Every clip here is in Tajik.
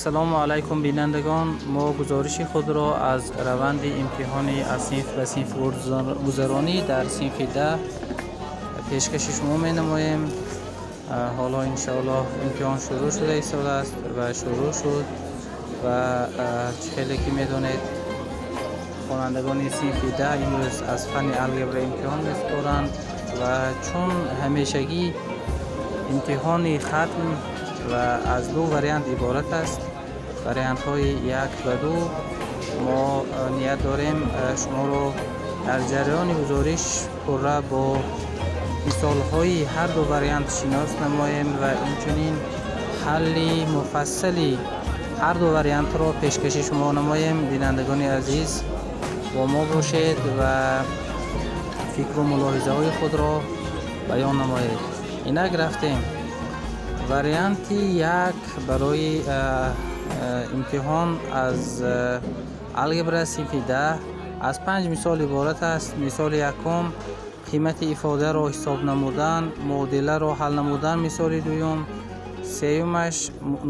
Ассалому алайкум, бинандагон. Мо гузориши худро аз раванди имтиҳони аз синф ба синф гузаронӣ дар синфи 10 пешкаши шумо менамоем. Ҳоло, иншоаллоҳ, имтиҳон шурӯъ шуда истодааст ва шурӯъ шуд ва чӣ хеле ки медонед, хонандагони синфи 10 имрӯз аз фанни алгебра имтиҳон месупоранд ва чун ҳамешагӣ имтиҳони хатм ва аз ду вариант иборат аст, вариантҳои як ва ду. Мо ният дорем шуморо дар ҷараёни гузориш пурра бо мисолҳои ҳар ду вариант шинос намоем ва инчунин ҳалли муфассали ҳар ду вариантро пешкаши шумо намоем. Бинандагони азиз, бо мо бошед ва фикру мулоҳизаҳои худро баён намоед. Инак, рафтем. Варианти як барои имтиҳон аз алгебра синфи 10 аз панҷ мисол иборат аст. Мисоли якум: қимати ифодаро ҳисоб намудан, муодиларо ҳал намудан. Мисоли дуюм, сеюмаш: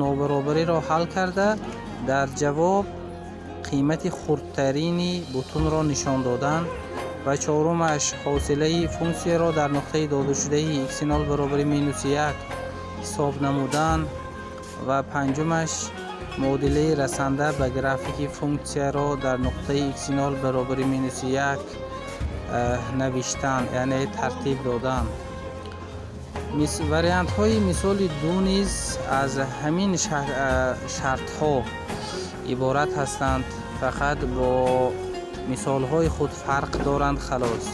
нобаробариро ҳал карда, дар ҷавоб қимати хурдтарини бутунро нишон додан ва чорумаш: ҳосилаи функсияро дар нуқтаи додашудаи икси нол баробари минуси як ҳисоб намудан ва панҷумаш: муодилаи расанда ба графики функсияро дар нуқтаи икси нол баробари минуси як навиштан, яъне тартиб додан. Вариантҳои мисоли ду низ аз ҳамин шартҳо иборат ҳастанд, фақат бо мисолҳои худ фарқ доранд, халос.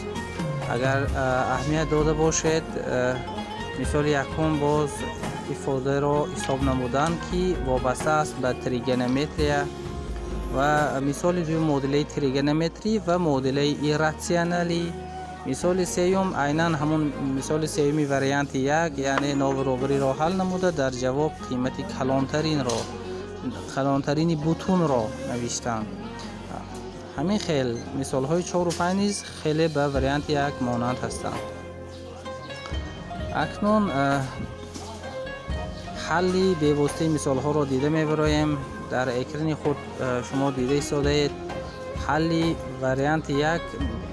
Агар аҳамият дода бошед, мисоли якум боз ифодаро ҳисоб намудан, ки вобаста аст ба тригонометрия, ва мисоли дуюм муодилаи тригонометрӣ ва муодилаи ирратсионалӣ. Мисоли сеюм айнан ҳамон мисоли сеюми варианти як, яъне нобаробариро ҳал намуда, дар ҷавоб қимати калонтаринро, калонтарини бутунро навиштан. Ҳамин хел мисолҳои чору панҷ низ хеле ба варианти як монанд ҳастанд. Акнун ҳалли бевоситаи мисолҳоро дида мебароем. Дар экрани худ шумо дида истодаед ҳалли варианти як,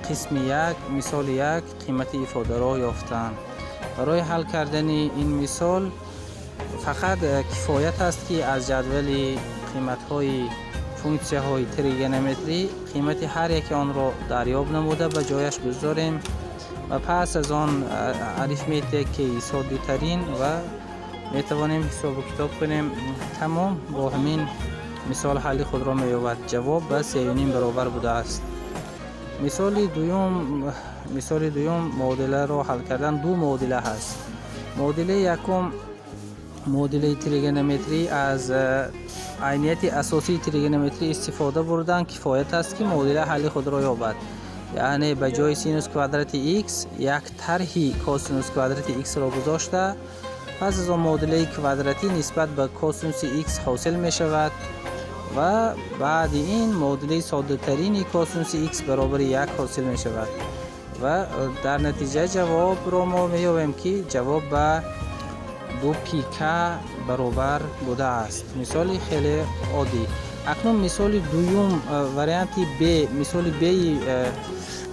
қисми як, мисоли як: қимати ифодаро ёфтан. Барои ҳал кардани ин мисол фақат кифоят аст, ки аз ҷадвали қиматҳои функсияҳои тригонометрӣ қимати ҳар яке онро дарёб намуда, ба ҷояш гузорем ва пас аз он арифметикаи соддатарин ва метавонем ҳисобу китоб кунем. Тамом, бо ҳамин мисол ҳалли худро меёбад, ҷавоб ба сеюним баробар будааст. Мисоли дуюм. Мисоли дуюм: муодиларо ҳал кардан. Ду муодила ҳаст. Муодилаи якум муодилаи тригонометрӣ, аз айнияти асосии тригонометрӣ истифода бурдан кифоят аст, ки муодила ҳалли худро ёбад, яъне ба ҷои синус квадрати х як тарҳи косинус квадрати х-ро гузошта, пас аз он муодилаи квадратӣ нисбат ба косинуси х ҳосил мешавад ва баъди ин муодилаи соддатарини косинуси х баробари як ҳосил мешавад ва дар натиҷа ҷавобро мо меёбем, ки ҷавоб ба ду пи к баробар будааст. Мисоли хеле оддӣ. Акнун мисоли дуюм, варианти б, мисоли би,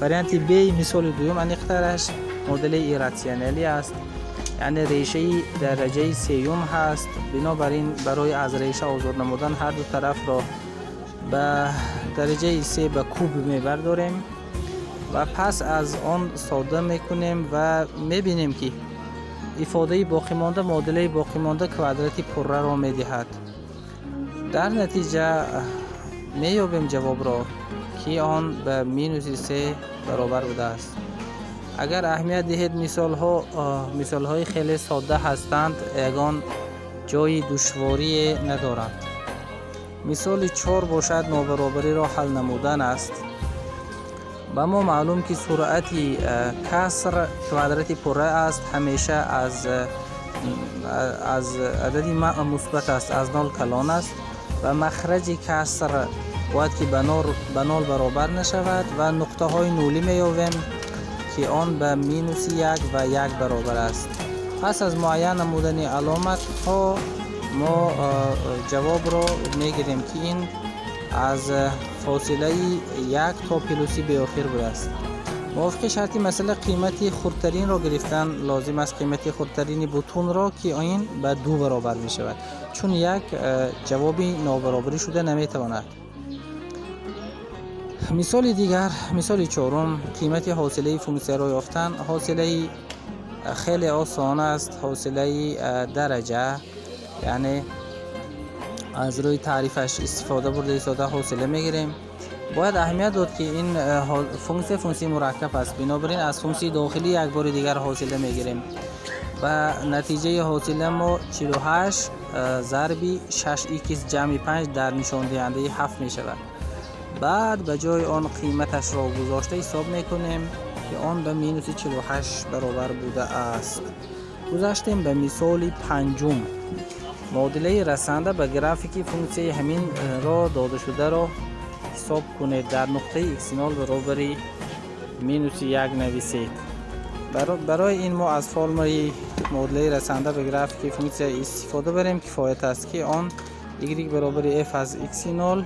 варианти б. Мисоли дуюм, аниқтараш, муодилаи ирратсионалӣ аст, яъне решаи дараҷаи сеюм ҳаст. Бинобар ин барои аз реша озод намудан ҳар ду тарафро ба дараҷаи се, ба куб мебардорем ва пас аз он содда мекунем ва мебинем, ки ифодаи боқимонда, муодилаи боқимонда квадрати пурраро медиҳад. Дар натиҷа меёбем ҷавобро, ки он ба минуси се баробар будааст. Агар аҳамият диҳед, мисолҳо мисолҳои хеле содда ҳастанд, ягон ҷои душворие надоранд. Мисоли чор бошад, нобаробариро ҳал намудан аст. Ба мо маълум, ки суръати каср квадрати пурра аст, ҳамеша аз адади мусбат аст, аз нол калон аст ва махраҷи каср бояд ки ба нол баробар нашавад ва нуқтаҳои нулӣ меёбем, ки он ба минуси як ва як баробар аст. Пас аз муайян намудани аломатҳо Мо ҷавобро мегирем, ки ин аз фосилаи 1 то плюси беохир будааст. Мувофиқи шарти масъала қимати хурдтаринро гирифтан лозим аст, қимати хурдтарини бутунро, ки ин ба 2 баробар мешавад, чун 1 ҷавоби нобаробарӣ шуда наметавонад. Мисоли дигар, мисоли чорум, қимати ҳосилаи функсияро ёфтан. Ҳосилаи хеле осон аст, ҳосилаи дараҷа, яъне аз рӯи таърифаш истифода бурда истода ҳосила мегирем. Бояд аҳамият дод, ки ин функсия функсияи мураккаб аст, бинобар ин аз функсияи дохилӣ як бори дигар ҳосила мегирем ва натиҷаи ҳосила мо 48 зарби 6 икс ҷамъи 5 дар нишондиҳандаи 7 мешавад. Баъд ба ҷои он қиматашро гузошта ҳисоб мекунем, ки он ба минуси 48 баробар будааст. Гузаштем ба мисоли панҷум. Муодилаи расанда ба графики функсияи ҳаминро додашударо ҳисоб кунед. Дар нуқтаи x0 баробари минуси 1 нависед. Барои ин мо аз формулаи муодилаи расанда ба графики функсия истифода барем. Кифоят аст, ки он y баробари f аз x0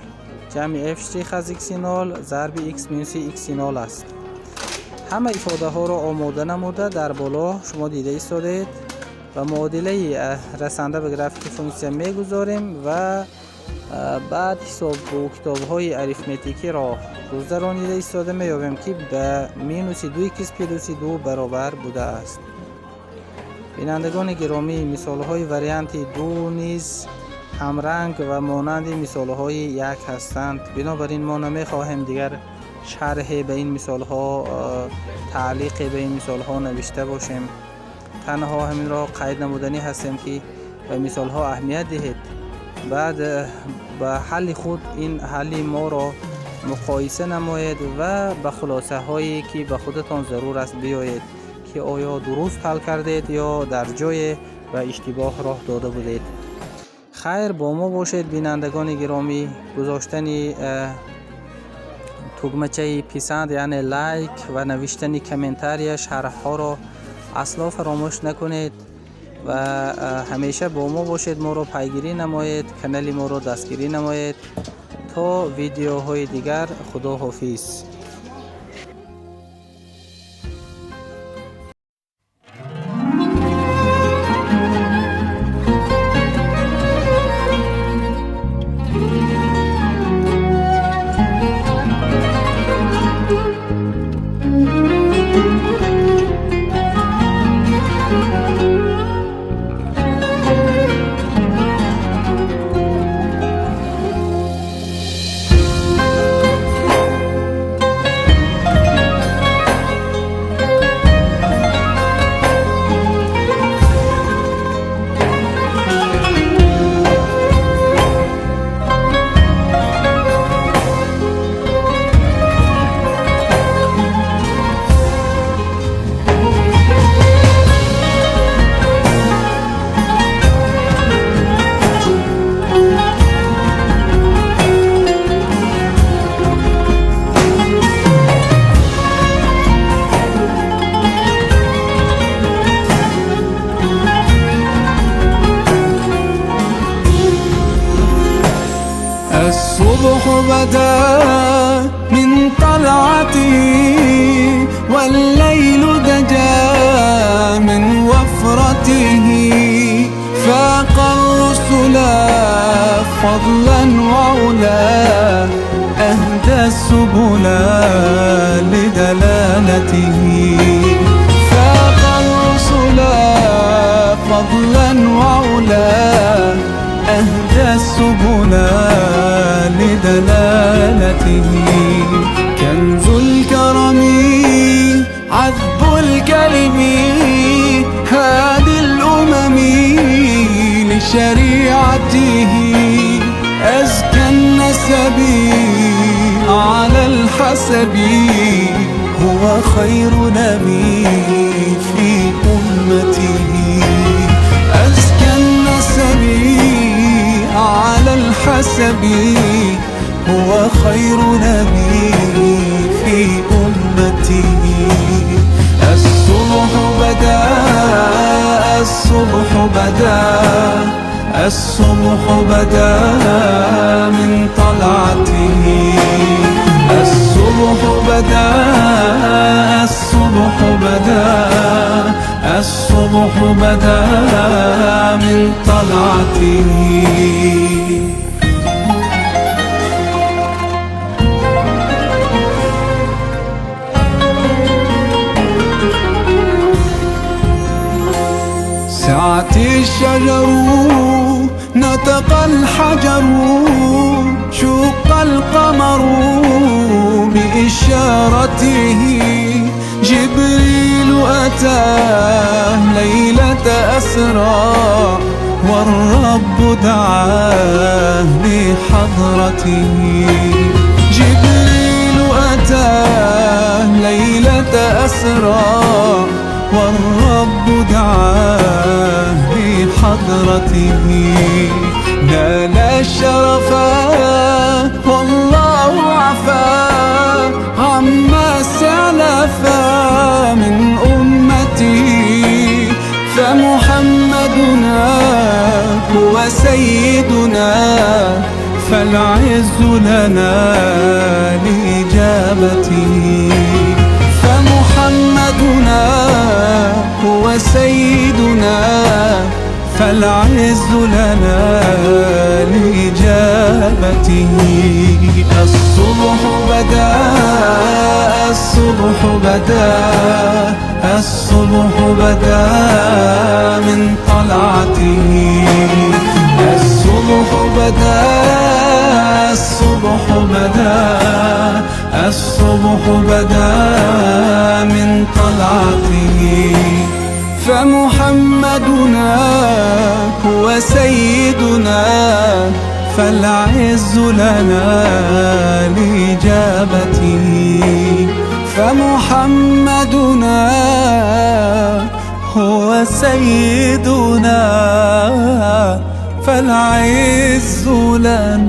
ҷамъи f штрих аз x0 зарби x минуси x0 аст. Ҳама ифодаҳоро омода намуда дар боло шумо дида истодаед ва муодилаи расанда ба графики функсия мегузорем ва баъд ҳисобу китобҳои арифметикиро гузаронида истода меёбем, ки ба минуси 2 икс плюси 2 баробар будааст. Бинандагони гиромӣ, мисолҳои варианти 2 низ ҳамранг ва монанди мисолҳои 1 ҳастанд. Бинобар ин мо намехоҳем дигар шарҳе ба ин мисолҳо, таълиқе ба ин мисолҳо навишта бошем. Танҳо ҳаминро қайд намуданӣ ҳастем, ки ба мисолҳо аҳамият диҳед, баъд ба ҳалли худ ин ҳалли моро муқоиса намоед ва ба хулосаҳое, ки ба худатон зарур аст, биёед, ки оё дуруст ҳал кардед ё дар ҷое ба иштибоҳ роҳ дода будед. Хайр, бо мо бошед, бинандагони гиромӣ. Гузоштани тугмачаи писанд, яъне лайк, ва навиштани комментария, шарҳҳоро асло фаромӯш накунед ва ҳамеша бо мо бошед, моро пайгирӣ намоед, канали моро дастгирӣ намоед. То видеоҳои дигар, худо ҳофиз. الصبح بدا من طلعته والليل دجا من وفرته، فاق الرسل فضلا وعلا، أهدى السبل لدلالته. فاق الرسل فضلا وعلا، أهدى السبل لدلالته. كنز الكرم عذب الكلم، هادي الأمم لشريعته. أزكى النسب أعلى الحسب، هو خير نبي في أمته. أزكى النسب أعلى الحسب، هو خير نبي في أمته. الصبح بدا، الصبح بدا، الصبح بدا من طلعته. الصبح بدا، الصبح بدا، الصبح بدا من طلعته. سعت الشجر، نطق الحجر، شق القمر بإشارته. جبريل أتاه ليلة أسرى، والرب دعاه لحضرته. جبريل أتاه ليلة أسرى، والرب دعاه لحضرته. نال الشرفا والله عفا عما سلفا من أمتي. فمحمدنا هو سيدنا، فالعز لنا لإجابته. فمحمدنا هو سيدنا، فالعز لنا لإجابته. الصبح بدا، الصبح بدا، الصبح بدا من طلعته. الصبح بدا، الصبح بدا، الصبح بدا من طلعته. فمحمدنا هو سيدنا، فالعز لنا لإجابته. فمحمدنا هو سيدنا، فالعز لنا.